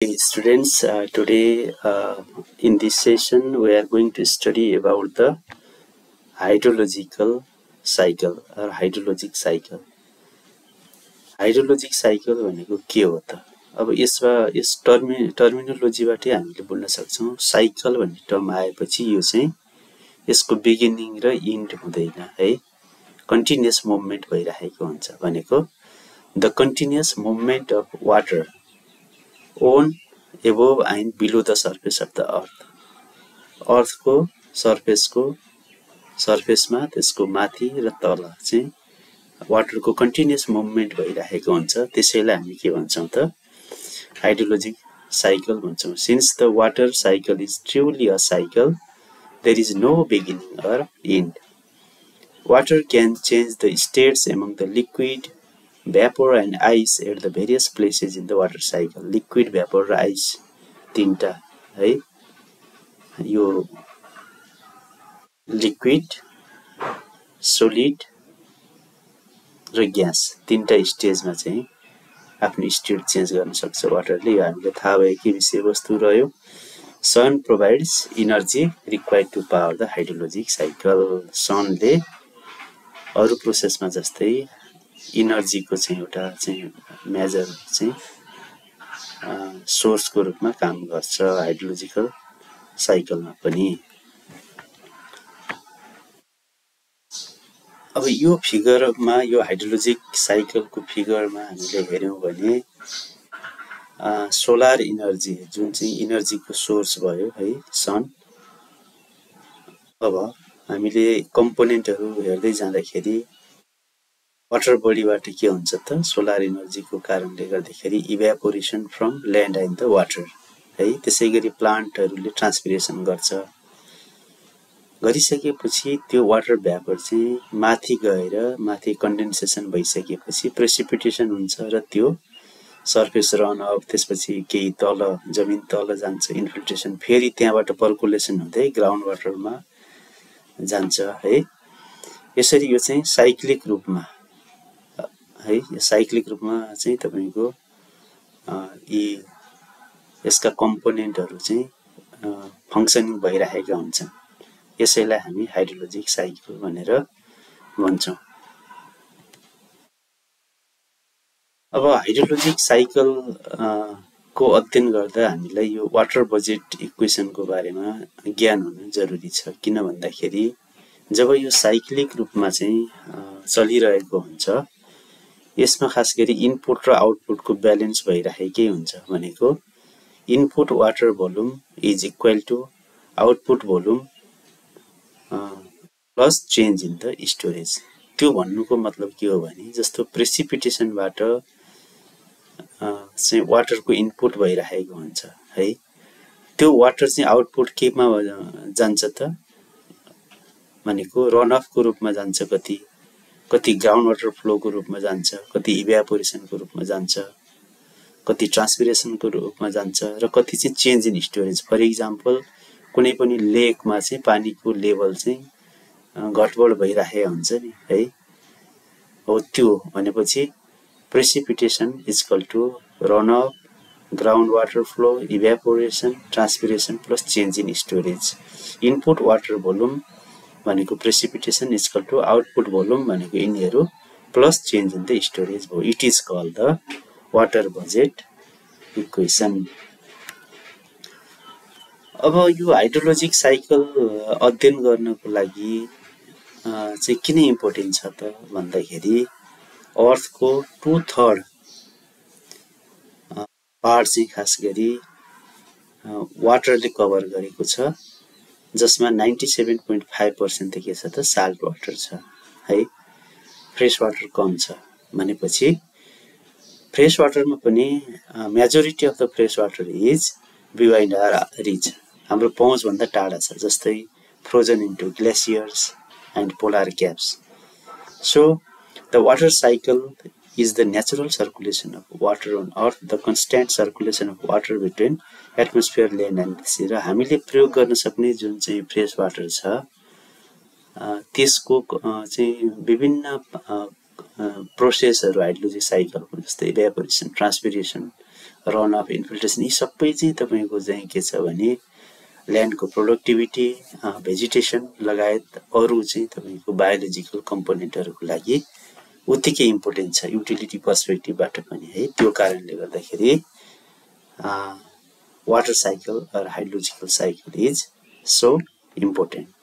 Hey students, today in this session we are going to study about the hydrological cycle or hydrologic cycle. Hydrologic cycle भनेको के हो त? अब यस टर्मिनोलोजीबाटै हामीले बुझ्न सक्छौं साइकल भन्ने टर्म आएपछि यो चाहिँ यसको बिगिनिङ र एन्ड हुँदैन है, कन्टिन्युअस मुभमेन्ट भइरहेको हुन्छ भनेको the continuous movement of water on above and below the surface of the earth. अर्थको सर्फेसमा त्यसको माथि र तल चाहिँ वाटरको कन्टिन्युअस मुभमेन्ट भइरहेको हुन्छ, त्यसैलाई हामी के भन्छौं त हाइड्रोलोजिक cycle भन्छौं. Since the water cycle is truly a cycle, there is no beginning or end. Water can change the states among the liquid, vapor and ice at the various places in the water cycle. Liquid, vapor र ice तीनटा है, यो liquid, solid र gas तीनटा स्टेजमा चाहिँ आफ्नो state change गर्न सक्छ वाटरले. यो हामीले थाहा भएकै विषयवस्तु रह्यो. Sun provides energy required to power the hydrologic cycle. सनले अरु प्रोसेसमा जस्तै इनर्जीको चाहिँ एउटा चाहिँ मेजर चाहिँ सोर्सको रूपमा काम गर्छ हाइड्रोलोजिकल साइकलमा पनि. अब यो फिगरमा यो हाइड्रोलोजिक साइकलको फिगरमा हामीले हेर्यौं भने सोलर इनर्जी जुन चाहिँ इनर्जीको सोर्स भयो है सन. अब हामीले कम्पोनेन्टहरु हेर्दै जाँदाखेरि वाटर बडीबाट के हुन्छ त सोलर इनर्जीको कारणले गर्दाखेरि evaporation from land and the water है. त्यसैगरी प्लान्टहरुले ट्रान्सपिरेसन गर्छ, गरिसकेपछि त्यो वाटर भ्यापर चाहिँ माथि गएर माथि कन्डेन्सेसन भइसकेपछि प्रेसिपिटेसन हुन्छ र त्यो सर्फेस रन अफ, त्यसपछि केही तल जमिन तल जान्छ इन्फिल्ट्रेसन, फेरि त्यहाँबाट पर्कुलेसन हुँदै ग्राउन्ड वाटरमा जान्छ है. यसरी यो चाहिँ साइक्लिक रूपमा है, यो साइक्लिक रूपमा चाहिँ तपाईको यी यसका कम्पोनेन्टहरु चाहिँ फंक्सनिङ भइरहेका हुन्छन्. यसैलाई हामी हाइड्रोलोजिक साइकल भनेर भन्छौं. अब हाइड्रोलोजिक साइकल को अध्ययन गर्दा हामीलाई यो वाटर बजेट इक्वेसनको बारेमा ज्ञान हुनु जरुरी छ. किन भन्दाखेरि जब यो साइक्लिक रूपमा चाहिँ चलिरहेको हुन्छ यसमा खास गरी इनपुट र आउटपुटको ब्यालेन्स भइरहेकै हुन्छ. भनेको input water volume is equal to output volume plus change in the storage. त्यो भन्नुको मतलब के हो भने जस्तो प्रेसिपिटेसनबाट चाहिँ वाटरको इनपुट भइरहेको हुन्छ है, त्यो वाटर चाहिँ आउटपुट केमा जान्छ त भनेको रन अफ को रूपमा जान्छ, कति ग्राउन्ड वाटर फ्लोको रूपमा जान्छ, कति इभ्यापोरेसनको रूपमा जान्छ, कति ट्रान्सपिरेसनको रूपमा जान्छ र कति चाहिँ change in storage. For example कुनै पनि लेकमा चाहिँ पानीको लेभल चाहिँ घटबड भइरहेको हुन्छ नि है, हो त्यो भनेपछि precipitation is equal to run off, ground water flow, evaporation, transpiration plus change in storage. Input water volume भनेको precipitation is equal to output volume भनेको यिनीहरु plus change in the storage भयो. It is called the water budget equation. अब यो हाइड्रोलोजिक cycle अध्ययन गर्नको लागि चाहिँ किन इम्पोर्टेन्ट छ त भन्दाखेरि अर्थको 2/3 पार्ट चाहिँ खास गरी वाटरले कभर गरेको छ, जसमा 97.5% के छ त साल्ट वाटर छ है. फ्रेश वाटर कम छ भनेपछि फ्रेश वाटरमा पनि majority of the fresh water is behind our reach, हाम्रो पहुँच भन्दा टाढा छ, जस्तै frozen into glaciers and polar caps. So the water cycle is the natural circulation of water on earth, the constant circulation of water between atmosphere, land and sea. र हामीले प्रयोग गर्न सक्ने जुन चाहिँ फ्रेश वाटर छ त्यसको चाहिँ विभिन्न प्रोसेसहरु हाइड्रोलोजिक साइकलको जस्तै evaporation, transpiration run of, infiltration, यी सबै चाहिँ तपाईँको चाहिँ के छ भने ल्यान्डको प्रोडक्टिभिटी, भेजिटेसन लगायत अरू चाहिँ तपाईँको बायोलोजिकल कम्पोनेन्टहरूको लागि उत्तिकै इम्पोर्टेन्ट छ युटिलिटी पर्सपेक्टिभबाट पनि है। त्यो कारणले गर्दाखेरि water cycle or hydrological cycle is so important.